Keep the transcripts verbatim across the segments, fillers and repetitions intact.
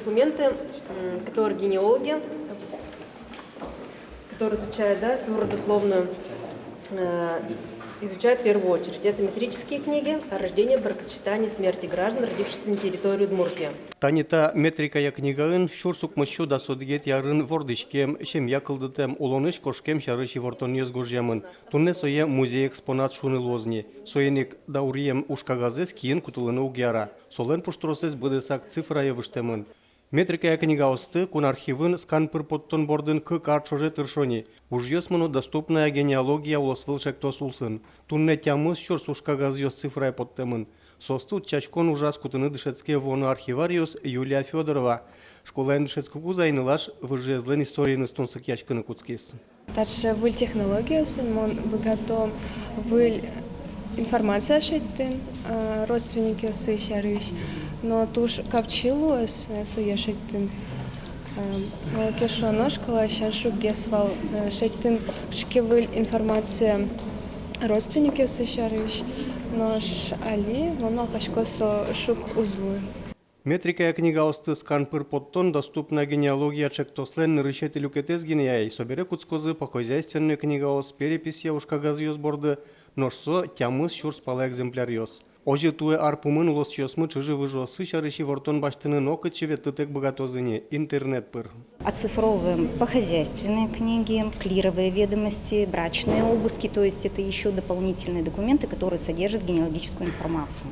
Документы, м, которые генеалогия, которые изучают, да, свою родословную, э, изучают в первую очередь. Это метрические книги о рождении, бракосочетании, смерти граждан, родившихся на территории Удмуртии. Тани та метрикая книгаын сюрс укмыссю дас одӥгетӥ арын вордӥськем, семья кылдытэм, улонысь кошкем сярысь ивортонъёс гожъямын. Туннэ сое музей экспонат шуыны луоз ни. Соин ик дауръем ужкагазэз киын кутылыны уг яра. Солэн пуштросэз быдэсак цифрае выжтэмын. Метрикая книгаосты кун архивын скан пыр поттон бордын кык ар ӵоже тыршо ни. Ужъёс мыно «Доступная генеалогия» улосвыл ӵектос улсын. Туннэ тямыс сюрс ужкагазъёс цифрае поттэмын. Соосты утчаськон ужаз кутыны дышетске вуоно архивариос Юлия Фёдорова. Школаын дышетскыкуз ай нылаш выжыезлэн историеныз тунсыкъяськыны кутскиз. Таӵе выль технологиосын мон быгато выль информация шедьтыны, э, родственникъёсы сярысь, но туж капчи луоз, э, сое шедьтыны. Э, малы ке шуоно, школаысен шуггес вал, э, шедьтыны кыӵе ке выль информация родственникъёсы сярысь, нош али мон малпасько, со шуг уз луы. Метрикая книгаосты скан пыр поттон «Доступная генеалогия» ӵектослэн нырысетӥ люкетэз гинэ ай, собере кутскозы похозяйственной книгаос, переписья ужкагазъёс борды, нош со тямыс сюрс пала экземпляръёс. Озьы туэ ар пумын улосчиосмы чыжы-выжыоссы сярысь ивортон басьтыны нокытчы ветлытэк быгатозы ни, интернет пыр. Оцифровываем похозяйственные книги, клировые ведомости, брачные обыски, то есть это ещё дополнительные документы, которые содержат генеалогическую информацию.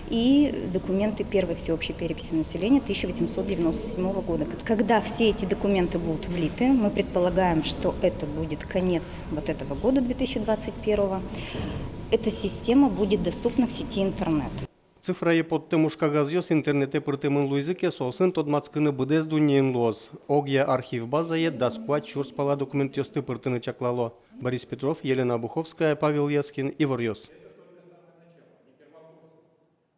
И документы первой всеобщей переписи населения тысяча восемьсот девяносто седьмого года. Когда все эти документы будут влиты, мы предполагаем, что это будет конец вот этого года, две тысячи двадцать первого, эта система будет доступна в сети интернет. Цифрае поттэм ужкагазъёс интернетэ пыртэмын луизы ке, соосын тодматскыны быдэс дуннеын луоз. Огъя архив базае дас куать сюрс пала документъёсты пыртыны чаклало. Борис Петров, Елена Обуховская, Павел Яскин, «Иворъёс».